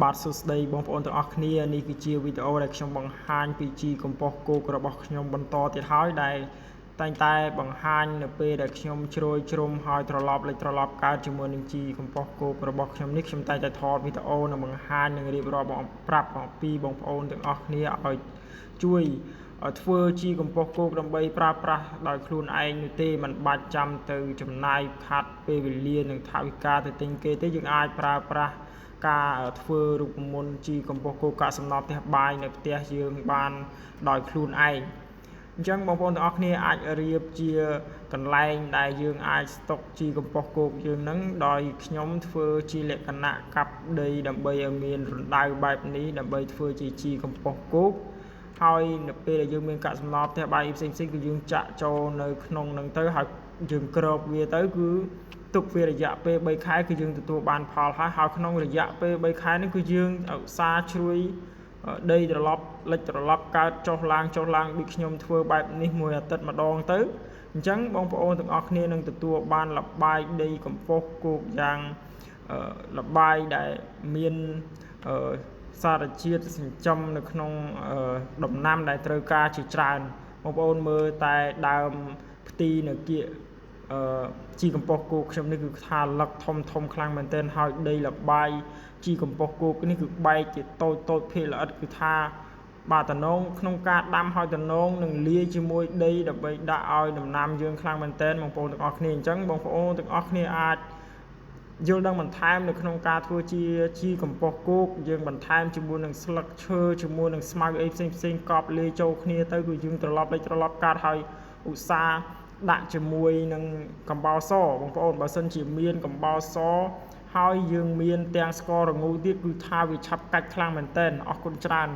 បាទសួស្តីបងប្អូនទាំងអស់គ្នានេះគឺជាវីដេអូដែលខ្ញុំបង្ហាញពីជីកំប៉ុស្តគោករបស់ខ្ញុំបន្តទៀតហើយដែលតែងតែបង្ហាញនៅពេលដែលខ្ញុំជ្រោយជ្រុំហើយត្រឡប់លេចត្រឡប់កើតជាមួយនឹងជីកំប៉ុស្តគោករបស់ខ្ញុំនេះខ្ញុំតែងតែថតវីដេអូនិងបង្ហាញនិងរៀបរាប់ប្រាប់អំពីបងប្អូនទាំងអស់គ្នាឲ្យជួយធ្វើជីកំប៉ុស្តគោកដើម្បីប្រើប្រាស់ដោយខ្លួនឯងនោះទេមិនបាច់ចាំទៅចំណាយខាត់ពេលវេលានិងថវិកាទៅទិញគេទេយើងអាចប្រើប្រាស់ការធ្វើរូបមន្តជីកំប៉ុស្តគោកកាកសំណល់ផ្ទះបាយនៅផ្ទះយើងបានដោយខ្លួនឯងអញ្ចឹងបងប្អូនទាំងអស់គ្នាអាចរៀបជាកន្លែងដែលយើងអាចស្តុកជីកំប៉ុស្តគោកយើងនឹងដោយខ្ញុំធ្វើជាលក្ខណៈកាប់ដីដើម្បីឲ្យមានរណ្ដៅបែបនេះដើម្បីធ្វើជាជីកំប៉ុស្តគោកហើយនៅពេលដែលយើងមានកាកសំណល់ផ្ទះបាយផ្សេងៗគឺយើងចាក់ចូលនៅក្នុងនឹងទៅហើយយើងគ្របវាទៅគឺទុកវារយៈពេល3ខែគឺយើងទទួលបានផលហើយហើយក្នុងរយៈពេល3ខែនេះគឺយើងឧស្សាហ៍ជ្រួយដីត្រឡប់លិចត្រឡប់កើតចុះឡើងចុះឡើងដូចខ្ញុំធ្វើបែបនេះមួយអាទិត្យម្ដងទៅអញ្ចឹងបងប្អូនទាំងអស់គ្នានឹងទទួលបានលបាយដីកំប៉ុស្តគោកយ៉ាងលបាយដែលមានសារជាតិសញ្ចឹមនៅក្នុងដំណាំដែលត្រូវការជាច្រើនបងប្អូនមើលតែដើមផ្ទីនៅគៀកអឺជីកំប៉ុស្តគោកខ្ញុំនេះគឺថាលឹកធំធំខ្លាំងមែនទែនហើយដីលបាយជីកំប៉ុស្តគោកនេះគឺបែកជាតូចតូចភាគល្អិតគឺថាបាទតំណងក្នុងការដាំហើយតំណងនឹងលាយជាមួយដីដើម្បីដាក់ឲ្យដំណាំយើងខ្លាំងមែនទែនបងប្អូនទាំងអស់គ្នាអញ្ចឹងបងប្អូនទាំងអស់គ្នាអាចយល់ដឹងបន្ថែមនៅក្នុងការធ្វើជាជីកំប៉ុស្តគោកយើងបន្ថែមជាមួយនឹងស្លឹកឈើជាមួយនឹងស្មៅអីផ្សេងផ្សេងកប់លាយចូលគ្នាទៅគឺយើងត្រឡប់លេចត្រឡប់កាត់ហើយឧស្សាហ៍ដាក់ជាមួយនឹងកំបោរសបងប្អូនបើសិនជាមានកំបោរសហើយយើងមានទាំងស្កររងូទៀតគឺថាវាឆាប់កាច់ខ្លាំងមែនទែនអរគុណច្រើន។